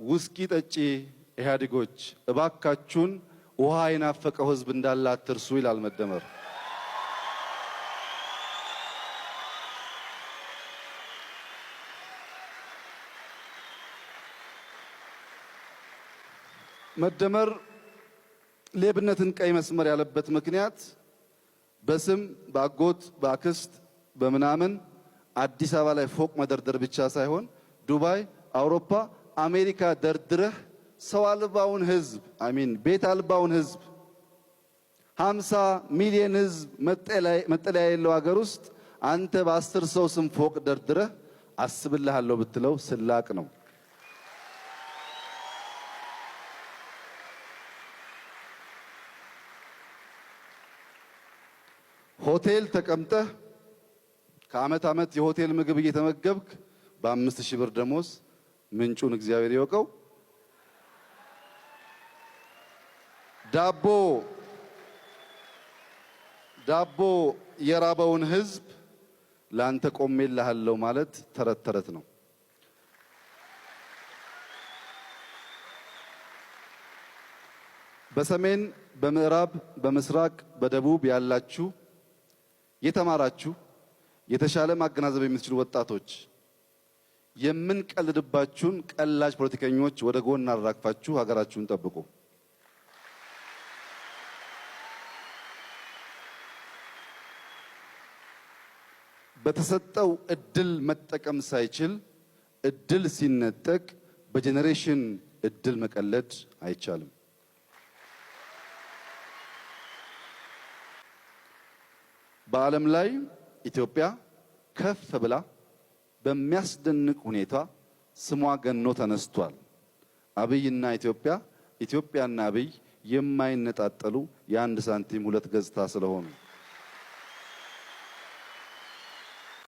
ውስኪ ጠጪ ኢህአዴጎች እባካችሁን ውሃ የናፈቀው ህዝብ እንዳለ አትርሱ ይላል መደመር። መደመር ሌብነትን ቀይ መስመር ያለበት ምክንያት በስም በአጎት በአክስት በምናምን አዲስ አበባ ላይ ፎቅ መደርደር ብቻ ሳይሆን ዱባይ፣ አውሮፓ፣ አሜሪካ ደርድረህ ሰው አልባውን ህዝብ I mean ቤት አልባውን ህዝብ 50 ሚሊዮን ህዝብ መጠለያ የሌለው ሀገር ውስጥ አንተ በ10 ሰው ስም ፎቅ ደርድረህ አስብልሃለሁ ብትለው ስላቅ ነው። ሆቴል ተቀምጠህ ከአመት አመት የሆቴል ምግብ እየተመገብክ በ5,000 ብር ደሞዝ ምንጩን እግዚአብሔር ይወቀው። ዳቦ ዳቦ የራበውን ህዝብ ላንተ ቆሜልሃለሁ ማለት ተረት ተረት ነው። በሰሜን፣ በምዕራብ፣ በምስራቅ፣ በደቡብ ያላችሁ የተማራችሁ የተሻለ ማገናዘብ የምትችሉ ወጣቶች የምንቀልድባችሁን ቀላጅ ፖለቲከኞች ወደ ጎን አራግፋችሁ ሀገራችሁን ጠብቁ። በተሰጠው እድል መጠቀም ሳይችል እድል ሲነጠቅ በ generation እድል መቀለድ አይቻልም። በዓለም ላይ ኢትዮጵያ ከፍ ብላ በሚያስደንቅ ሁኔታ ስሟ ገኖ ተነስቷል። አብይና ኢትዮጵያ፣ ኢትዮጵያና አብይ የማይነጣጠሉ የአንድ ሳንቲም ሁለት ገጽታ ስለሆኑ